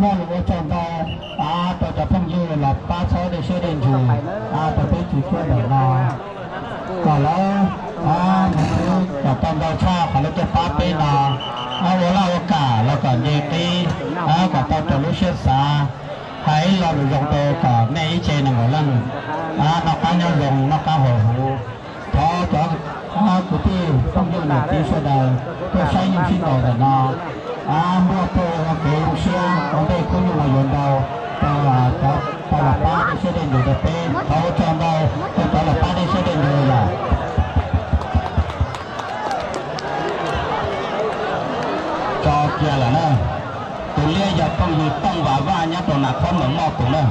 Muaj lus ua tsaug ntau rau cov phooj ywg los pab txhawb dej siab dej ntsws rau peb tswv cuab ntawm no, kom lawv mus xwb kom tau ntau tshaj qhov lawv tuaj pab peb no. Ua laj ua kam los kom nce qib, kom tau raws lub siab xav. Hais ib lo lus zoo rau kom nej ib tse nees nkaum leej noj qab nyob zoo noj qab haus huv. Thov cov kwv tij phooj ywg niam txiv sawv daws tuaj saib yeej sib ntaus ntawm no, muaj tej kev zoo siab ua ntej khub nyooj los yuav ntau, tau los pab dej siab dej ntsws rau peb. Thov ua tsaug ntau rau cov los pab dej siab dej ntsws yom. Tso kiag lawm na. Tus liab yog phooj ywg Tooj Vam Vaj nyob rau Nas Khob Mos Moj tus na.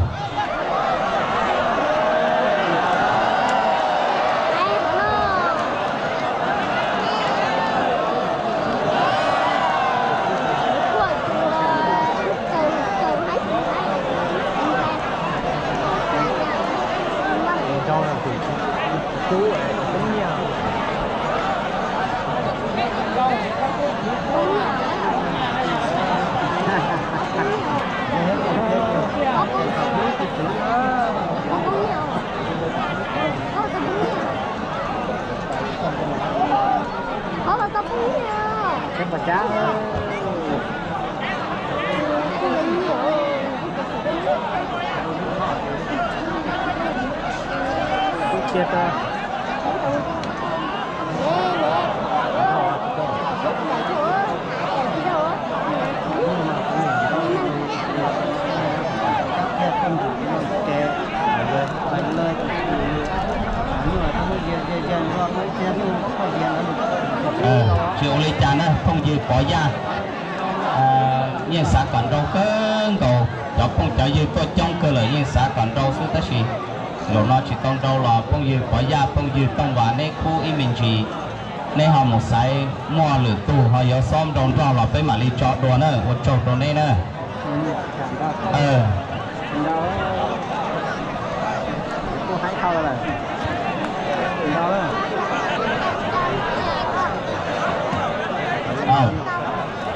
Tsis ua li cas na phooj ywg Pov Yaj. Yeej xav kom nrau kawg nkaus, cov phooj cov ywg tuaj coob kawg lawm yeej xav kom nrau xwb tab sis zaum no tsis tau nrau los phooj ywg Pov Yaj phooj ywg Tooj Vas neb khub ib me ntsis, neb ho mus xaiv muaj lwm tus ho yuav xob nrau nrog los peb mam li tso dua na, ua tsaug rau neb na. Kuj haib dhau lawm.